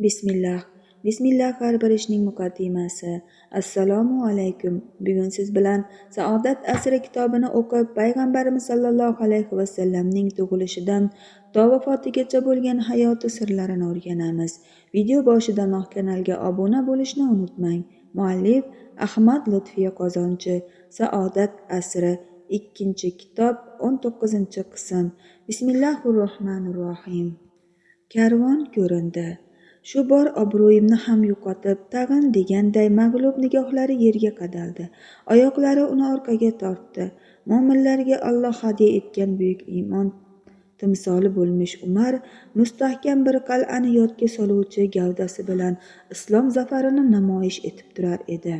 Bismillah. Bismillah har bir ishning muqaddimasi. Assalomu alaykum. Bugun siz bilan Saodat asri kitobini o'qib, payg'ambarimiz sallallohu alayhi vasallamning tug'ilishidan to vafotigacha bo'lgan hayoti sirlarini o'rganamiz. Video boshidanoq kanalga obuna bo'lishni unutmang. Muallif Ahmad Lutfiya Qozonchi. Saodat asri 2-kitob 19-qism. Bismillahir-rohmanir-rohim. Karvon ko'rindi. Shu bor obro'yimni ham yo'qotib, tag'in deganday mag'lub nigohlari yerga qadaldi. Oyoqlari uni orqaga tortdi. Mo'minlarga Alloh hadya etgan buyuk iymon timsoli bo'lmish Umar mustahkam bir qal'ani yodga soluvchi gavdasi bilan islom zafarini namoyish etib turar edi.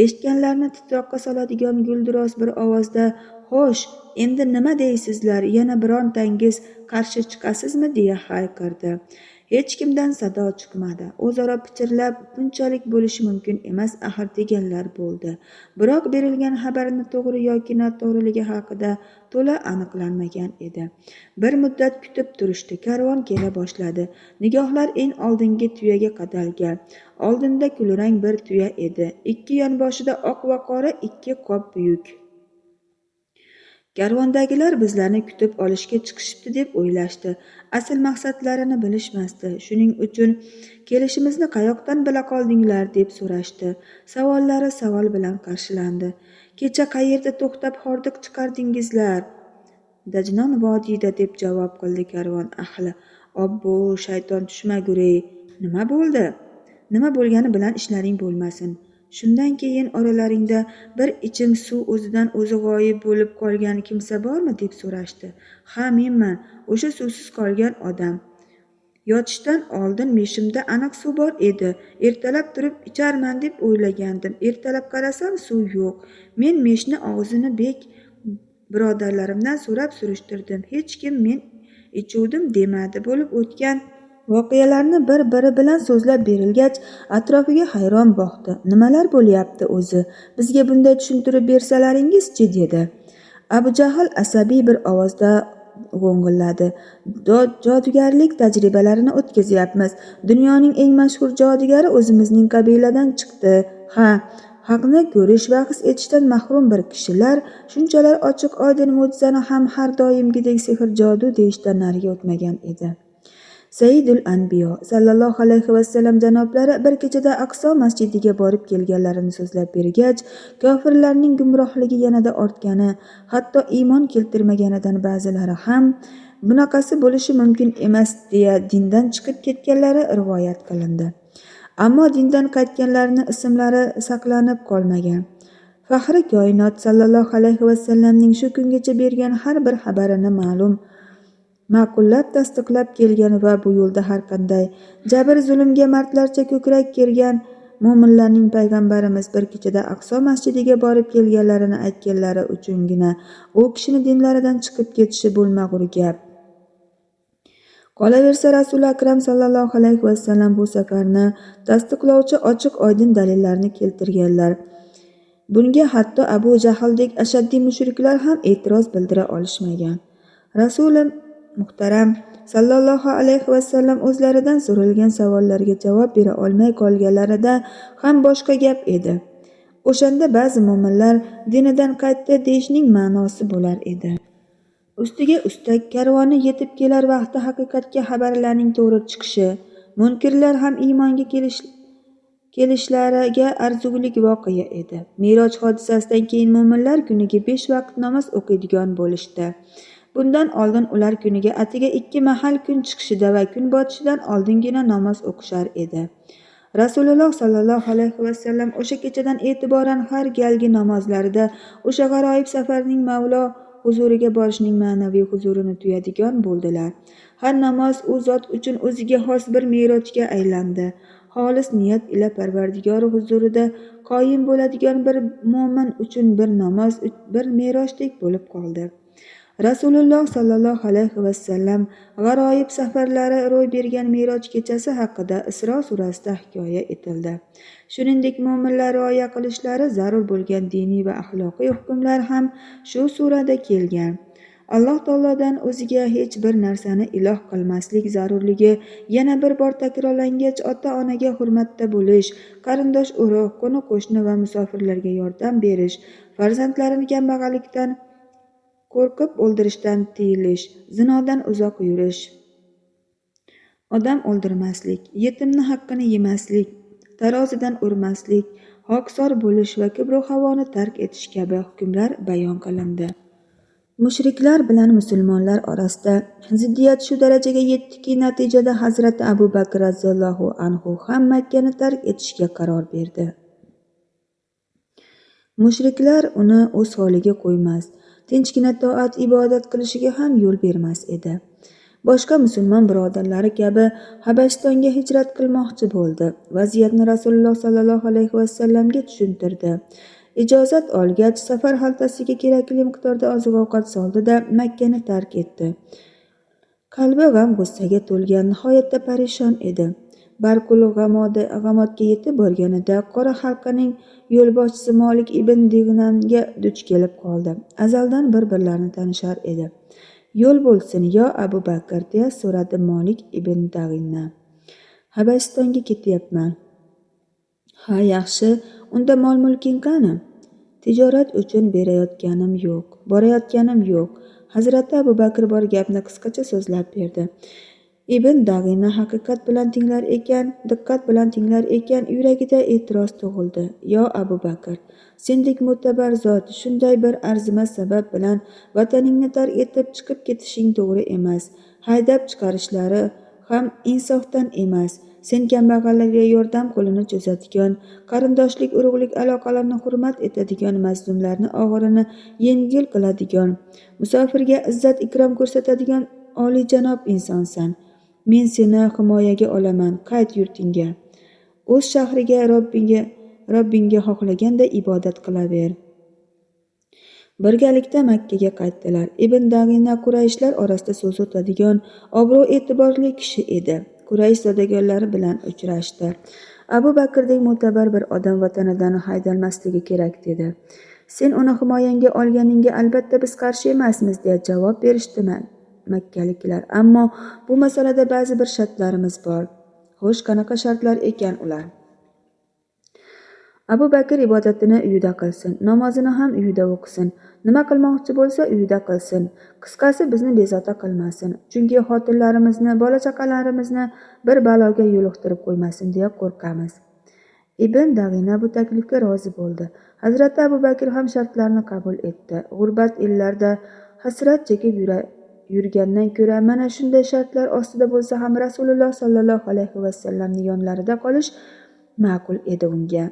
Eshitganlarni titroqqa soladigan guldiroz bir ovozda: "Xo'sh, endi nima deysizlar? Yana birontangiz qarshi chiqasizmi?" deya hayqirdi. Hech kimdan sado chiqmadi. O'zaro pichirlab, bunchalik bo'lishi mumkin emas axir deganlar bo'ldi. Biroq berilgan xabarni to'g'ri yoki noto'g'riligi haqida to'la aniqlanmagan edi. Bir muddat kutib turishdi. Karvon kela boshladi. Nigohlar eng oldingi tuyaga qadalgan. Oldinda kulrang bir tuya edi. Ikki yonboshida oq va qora ikki qop buyuk. Karvondagilar bizlarni kutib olishga chiqishibdi deb o'ylashdi. Asl maqsadlarini bilishmasdi. Shuning uchun kelishimizni qayoqdan bila qoldinglar deb so'rashdi. Savollari savol bilan qarshilandi. Kecha qayerda to'xtab hordiq chiqardingizlar? Dajnon vodiyda deb javob qildi karvon ahli. Obbo, shayton tushmagurey. Nima bo'ldi? Nima bo'lgani bilan ishlaring bo'lmasin. Shundan keyin oralaringda bir ichim suv o'zidan o'zi g'oyib bo'lib qolgan kimsa bormi deb so'rashdi. Ha, menman, o'sha suvsiz qolgan odam. Yotishdan oldin meshimda aniq suv bor edi. Ertalab turib icharman deb o'ylagandim. Ertalab qarasam suv yo'q. Men meshni og'zini bek birodarlarimdan so'rab surishtirdim. Hech kim men ichuvdim demadi. Bo'lib o'tgan voqealarni bir-biri bilan so'zlab berilgach, atrofiga hayron boqdi. Nimalar bo'lyapti o'zi? Bizga bunday tushuntirib bersalaringiz-chi, dedi. Abu Jahl asabiy bir ovozda g'o'ng'illadi. Jodugarlik tajribalarini o'tkazyapmiz. Dunyoning eng mashhur jodugari o'zimizning qabiladan chiqdi. Ha, haqni ko'rish va his etishdan mahrum bir kishilar shunchalar ochiq oydin mo'jizani ham har doimgidek sehr jodu deyishdan nariga o'tmagan edi. Sayyidul Anbiyo sallallohu alayhi vasallam janoblari bir kechada Aqso masjidiga borib kelganlarini so'zlab bergach, kofirlarning gumrohligi yanada ortgani, hatto iymon keltirmaganidan ba'zilari ham bunaqasi bo'lishi mumkin emas deya dindan chiqib ketganlari rivoyat qilindi. Ammo dindan qaytganlarning ismlari saqlanib qolmagan. Faxri koinot sallallohu alayhi vasallamning shu kungacha bergan har bir xabarini ma'lum ma'qullab tasdiqlab kelgan va bu yo'lda har qanday jabr zulmga mardlarcha ko'krak kergan mo'minlarning payg'ambarimiz bir kechada Aqso masjidiga borib kelganlarini aytganlari uchungina u kishini dinlaridan chiqib ketishi bo'lmag'ur gap. Qolaversa, Rasuli Akram sallallohu alayhi vasallam bu safarni tasdiqlovchi ochiq oydin dalillarni keltirganlar. Bunga hatto Abu Jahldek ashaddiy mushriklar ham e'tiroz bildira olishmagan. Rasulim muhtaram sallallohu alayhi vasallam o'zlaridan so'ralgan savollarga javob bera olmay qolganlarida ham boshqa gap edi. O'shanda ba'zi mo'minlar dinidan qaytdi deyishning ma'nosi bo'lar edi. Ustiga ustak karvoni yetib kelar vaqti haqiqatga xabarlarning to'g'ri chiqishi, munkirlar ham iymonga kelishlariga arzulik voqea edi. Meroj hodisasidan keyin mo'minlar kuniga 5 vaqt namoz o'qiydigan bo'lishdi. Bundan oldin ular kuniga atiga 2 mahal kun chiqishida va kun botishidan oldingina namoz o'qishar edi. Rasululloh sallallohu alayhi vasallam o'sha kechadan e'tiboran har galgi namozlarida o'sha g'aroyib safarning Mavlo huzuriga borishning ma'naviy huzurini tuyadigan bo'ldilar. Har namoz u zot uchun o'ziga xos bir merojga aylandi. Xolis niyat ila Parvardigori huzurida qoyim bo'ladigan bir mo'min uchun bir namoz bir merojdek bo'lib qoldi. Rasululloh sallallohu alayhi vasallam g'aroyib safarlari ro'y bergan Meroj kechasi haqida Isro surasida hikoya etildi. Shuningdek, mo'minlar rioya qilishlari zarur bo'lgan diniy va axloqiy hukmlar ham shu surada kelgan. Alloh taolodan o'ziga hech bir narsani iloh qilmaslik zarurligi yana bir bor takrorlangach, ota-onaga hurmatda bo'lish, qarindosh urug', qo'ni-qo'shni va musofirlarga yordam berish, farzandlarini kambag'allikdan qo'rqib o'ldirishdan tiyilish, zinodan uzoq yurish, odam o'ldirmaslik, yetimni haqqini yemaslik, tarozidan urmaslik, hokisor bo'lish va kibru havoni tark etish kabi hukmlar bayon qilindi. Mushriklar bilan musulmonlar orasida ziddiyat shu darajaga yetdiki, natijada Hazrati Abu Bakr roziyallohu anhu ham Makkani tark etishga qaror berdi. Mushriklar uni o'z holiga qo'ymas, tinchgina toat ibodat qilishiga ham yo'l bermas edi. Boshqa musulmon birodarlari kabi Habashistonga hijrat qilmoqchi bo'ldi. Vaziyatni Rasululloh sallallohu alayhi vasallamga tushuntirdi. Ijozat olgach, safar xaltasiga kerakli miqdorda oziq-ovqat soldi-da, Makkani tark etdi. Qalbi g'am-g'ussaga to'lgan, nihoyatda parishon edi. Barkul G'amodga yetib borganida qora halqaning yo'lboshchisi Molik ibn Dig'nanga duch kelib qoldi. Azaldan bir-birlarini tanishar edi. Yo'l bo'lsin, yo Abu Bakr, deya so'radi Molik ibn Dag'inna. Habashistonga ketyapman. Ha, yaxshi, unda mol-mulking qani? Tijorat uchun borayotganim yo'q. Hazrati Abu Bakr bor gapni qisqacha so'zlab berdi. Ibn Dag'ina haqiqat bilan tinglar ekan, diqqat bilan tinglar ekan, yuragida e'tiroz tug'ildi. Yo Abu Bakr, sendek mo'tabar zot shunday bir arzimas sabab bilan vataningni tark etib chiqib ketishing to'g'ri emas. Haydab chiqarishlari ham insofdan emas. Sen kambag'allarga yordam qo'lini cho'zadigan, qarindoshlik, urug'lik aloqalarini hurmat etadigan, mazlumlarni og'irini yengil qiladigan, musofirga izzat ikrom ko'rsatadigan oliyjanob insonsan. Men seni himoyaga olaman, qayt yurtingga. O'z shahriga Robbingga xohlaganda ibodat qilaver. Birgalikda Makkaga qaytdilar. Ibn Dag'ina Qurayshlar orasida so'z o'tadigan, obro'-e'tiborli kishi edi. Quraysh zodagonlari bilan uchrashdi. Abu Bakrdek mo'tabar bir odam vatanidan haydalmasligi kerak, dedi. Sen uni himoyangga olganingga albatta biz qarshi emasmiz, deya javob berishdi makkaliklar. Ammo bu masalada ba'zi bir shartlarimiz bor. Xo'sh, qanaqa shartlar ekan ular? Abu Bakr ibodatini uyida qilsin, namozini ham uyida o'qisin, nima qilmoqchi bo'lsa uyida qilsin. Qisqasi bizni bezovta qilmasin, chunki xotinlarimizni, bola chaqalarimizni bir baloga yo'liqtirib qo'ymasin deya qo'rqamiz. Ibn Dag'ina bu taklifga rozi bo'ldi. Hazrati Abu Bakr ham shartlarni qabul etdi. G'urbat illarda hasrat chekib yurgandan ko'ra mana shunday shartlar ostida bo'lsa ham Rasululloh sallallohu alayhi vasallamning yonlarida qolish ma'qul edi unga.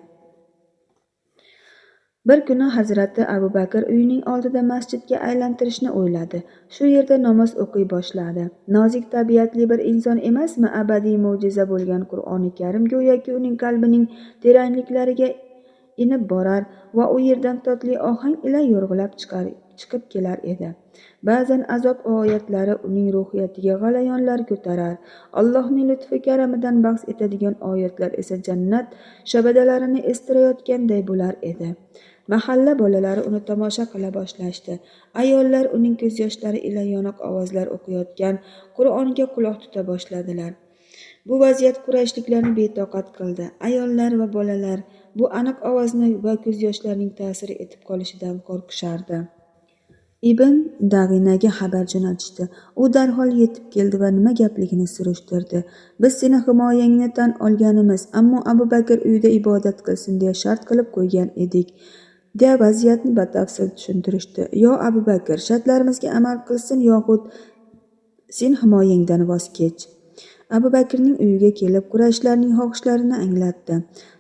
Bir kuni Hazrati Abu Bakr uyining oldida masjidga aylantirishni o'yladi. Shu yerda namoz o'qiy boshladi. Nozik tabiatli bir inson emasmi, abadiy mo'jiza bo'lgan Qur'oni Karim go'yoki uning qalbining teranliklariga inib borar va u yerdan totli ohang ila yo'rg'ilab chiqib kelar edi. Ba'zan azob oyatlari uning ruhiyatiga g'alayonlar ko'tarar. Allohning lutfi karamidan bahs etadigan oyatlar esa jannat shabadalarini estirayotganday bo'lar edi. Mahalla bolalari uni tomosha qila boshlashdi. Ayollar uning ko'z yoshlari ila yoniq ovozlar o'qiyotgan Qur'onga quloq tuta boshladilar. Bu vaziyat qurayshliklarni betoqat qildi. Ayollar va bolalar bu aniq ovozni va ko'z yoshlarining ta'siri etib qolishidan qo'rqishardi. Ibn Dag'inaga xabar jo'natishdi. U darhol yetib keldi va nima gapligini surishtirdi. Biz seni himoyangni tan olganimiz, ammo Abu Bakr uyida ibodat qilsin deya shart qilib qo'ygan edik, deya vaziyatni batafsil tushuntirishdi. Yo Abu Bakr shartlarimizga amal qilsin yoxud sen himoyangdan voz kech. Abu Bakrning uyiga kelib Qurayshlarning xohishlarini anglatdi.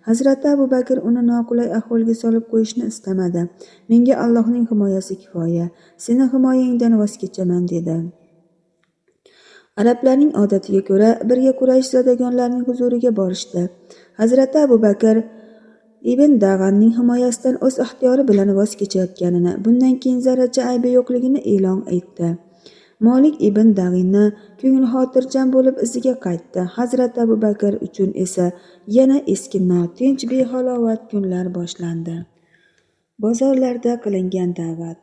Hazrati Abu Bakr uni noqulay ahvolga solib qo'yishni istamadi. Menga Allohning himoyasi kifoya, seni himoyangdan voz kechaman, dedi. Arablarning odatiga ko'ra birga Quraysh zodagonlarining huzuriga borishdi. Hazrati Abu Bakr Ibn Dag'anning himoyasidan o'z ixtiyori bilan voz kechayotganini, bundan keyin zarracha aybi yo'qligini e'lon etdi. Molik ibn Dag'ina ko'ngli xotirjam bo'lib iziga qaytdi. Hazrati Abu Bakr uchun esa yana eski notinch, behalovat kunlar boshlandi. Bozorlarda qilingan da'vat.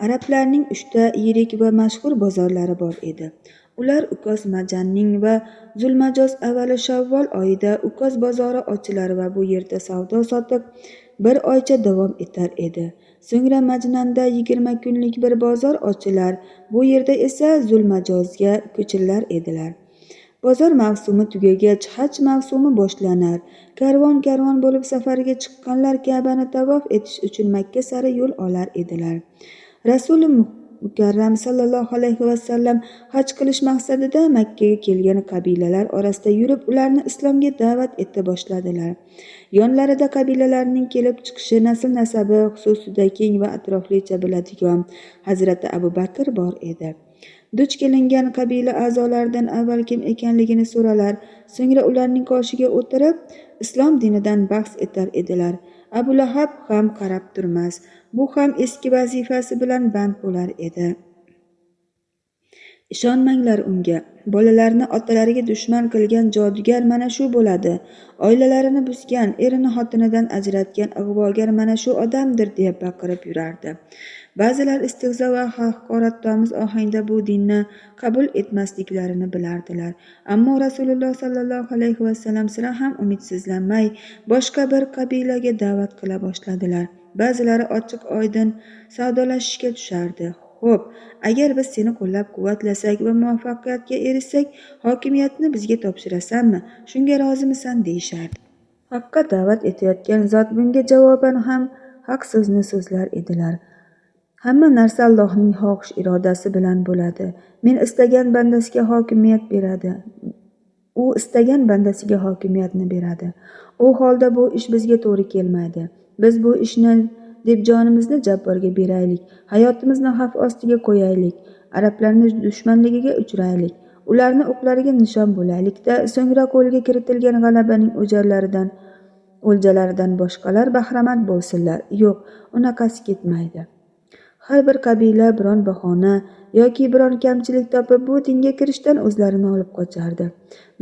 Arablarning 3 ta yirik va mashhur bozorlari bor edi. Ular Ukoz, Majanning va Zulmajoz. Avvali Shavvol oyida Ukoz bozori ochilar va bu yerda savdo-sotiq bir oycha davom etar edi. So'ngra Majnanda 20 kunlik bir bozor ochilar, bu yerda esa Zulmajozga ko'chirilar edilar. Bozor mavsumi tugagach, haj mavsumi boshlanar. Karvon-karvon bo'lib safarga chiqqanlar Ka'bani tavof etish uchun Makka sari yo'l olar edilar. Rasuli mukarram sallallohu alayhi vasallam haj qilish maqsadida Makkaga kelgan qabilalar orasida yurib, ularni islomga da'vat eta boshladilar. Yonlarida qabilalarning kelib chiqishi, nasl nasabi xususida keng va atroflicha biladigan Hazrati Abu Bakr bor edi. Duch kelingan qabila a'zolaridan avval kim ekanligini so'ralar, so'ngra ularning qoshiga o'tirib, islom dinidan bahs etar edilar. Abu Lahab ham qarab turmas. Bu ham eski vazifasi bilan band bo'lar edi. Ishonmanglar unga. Bolalarni otalariga dushman qilgan jodugar mana shu bo'ladi. Oilalarini buzgan, erini xotinidan ajratgan ig'vogar mana shu odamdir, deya baqirib yurardi. Ba'zilar istehzo va haqoratomuz ohangda bu dinni qabul etmasliklarini bilardilar. Ammo Rasululloh sallallohu alayhi vasallam sira ham umidsizlanmay boshqa bir qabilaga da'vat qila boshladilar. Ba'zilari ochiq oydin savdolashishga tushardi. Xo'p, agar biz seni qo'llab-quvvatlasak va muvaffaqiyatga erishsak, hokimiyatni bizga topshirasanmi? Shunga rozimisan, deyishardi. Haqqa da'vat etayotgan zot bunga javoban ham haq so'zni so'zlar edilar. Hamma narsa Allohning xohish irodasi bilan bo'ladi. Men istagan bandasiga hokimiyat beradi. U istagan bandasiga hokimiyatni beradi. U holda bu ish bizga to'g'ri kelmaydi. Biz bu ishni deb jonimizni Jabborga beraylik, hayotimizni xavf ostiga qo'yaylik, arablarni dushmanligiga uchraylik, ularni o'qlariga nishon bo'laylik-da, so'ngra qo'lga kiritilgan g'alabaning o'ljalaridan boshqalar bahramand bo'lsinlar. Yo'q, unaqasi ketmaydi. Har bir qabila biron bahona yoki biron kamchilik topib bu dinga kirishdan o'zlarini olib qochardi.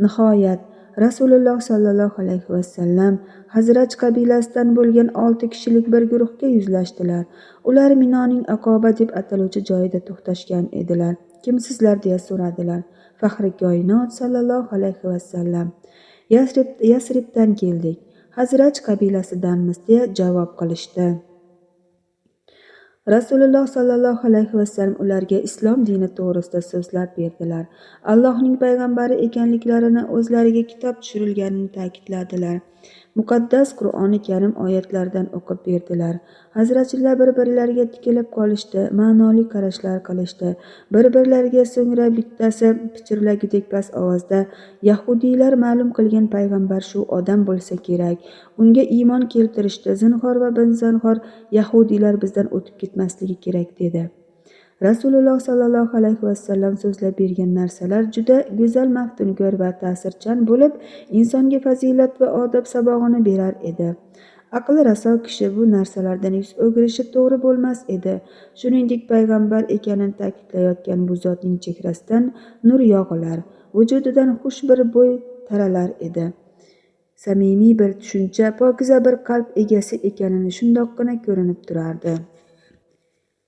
Nihoyat Rasululloh sallallohu alayhi vasallam Hazraj qabilasidan bo'lgan 6 kishilik bir guruhga yuzlashdilar. Ular Minoning Aqoba deb ataluvchi joyida to'xtashgan edilar. Kimsizlar, deya so'radilar. Faxri koinot sallallohu alayhi vasallam Yasribdan keldik, Hazraj qabilasidanmiz, deya javob qilishdi. Rasululloh sallallohu alayhi vasallam ularga islom dini to'g'risida so'zlab berdilar. Allohning payg'ambari ekanliklarini, o'zlariga kitob tushirilganini ta'kidladilar. Muqaddas Qur'oni Karim oyatlaridan o'qib berdilar. Hazratchilar bir-birlariga tikilib qolishdi, ma'noli qarashlar qilishdi. Bir-birlariga so'ngra bittasi pichirlagudek past ovozda: "Yahudiylar ma'lum qilgan payg'ambar shu odam bo'lsa kerak. Unga iymon keltirishdi. Zinhor va binzinhor yahudiylar bizdan o'tib ketmasligi kerak", dedi. Rasululloh sallallohu alayhi vasallam so'zlab bergan narsalar juda go'zal, maftunkor va ta'sirchan bo'lib, insonga fazilat va odob sabog'ini berar edi. Aqli raso kishi bu narsalardan yuz o'girishi to'g'ri bo'lmas edi. Shuningdek, payg'ambar ekanini ta'kidlayotgan bu zotning chehrasidan nur yog'ilar, vujudidan xush bir bo'y taralar edi. Samimiy bir tushuncha, pokiza bir qalb egasi ekanini shundoqqina ko'rinib turardi.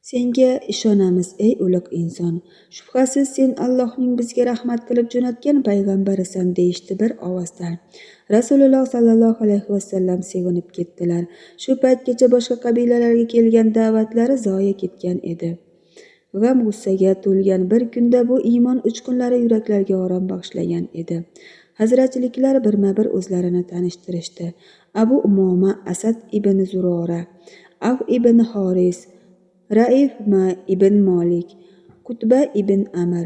Senga ishonamiz, ey ulug' inson. Shubhasiz sen Allohning bizga rahmat qilib jo'natgan payg'ambarisan, deyishdi bir ovozdan. Rasululloh sallallohu alayhi vasallam sevinib ketdilar. Shu paytgacha boshqa qabilalarga kelgan da'vatlari zoya ketgan edi. G'am-g'ussaga to'lgan bir kunda bu iymon uchqunlari yuraklarga orom bag'ishlagan edi. Hazratchiliklar birma-bir o'zlarini tanishtirishdi. Abu Umoma Asad ibn Zurora, Avf ibn Horis, Raif ibn Molik, Qutba ibn Amr,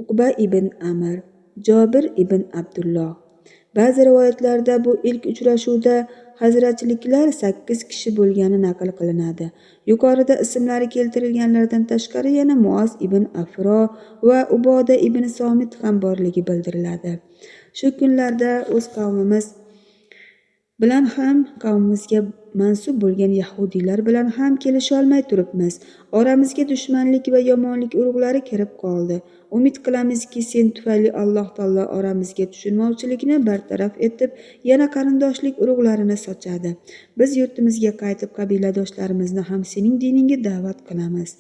Uqba ibn Amr, Jobir ibn Abdulloh. Ba'zi rivoyatlarda bu ilk uchrashuvda hazratchiliklar 8 kishi bo'lgani naql qilinadi. Yuqorida ismlari keltirilganlardan tashqari yana Muoz ibn Afro va Uboda ibn Somit ham borligi bildiriladi. Shu kunlarda o'z qavmimiz bilan ham, qavmimizga mansub bo'lgan yahudiylar bilan ham kelisholmay turibmiz. Oramizga dushmanlik va yomonlik urug'lari kirib qoldi. Umid qilamizki, sen tufayli Alloh taolo oramizga tushunmovchilikni bartaraf etib, yana qarindoshlik urug'larini sochadi. Biz yurtimizga qaytib qabiladoshlarimizni ham sening diningga da'vat qilamiz.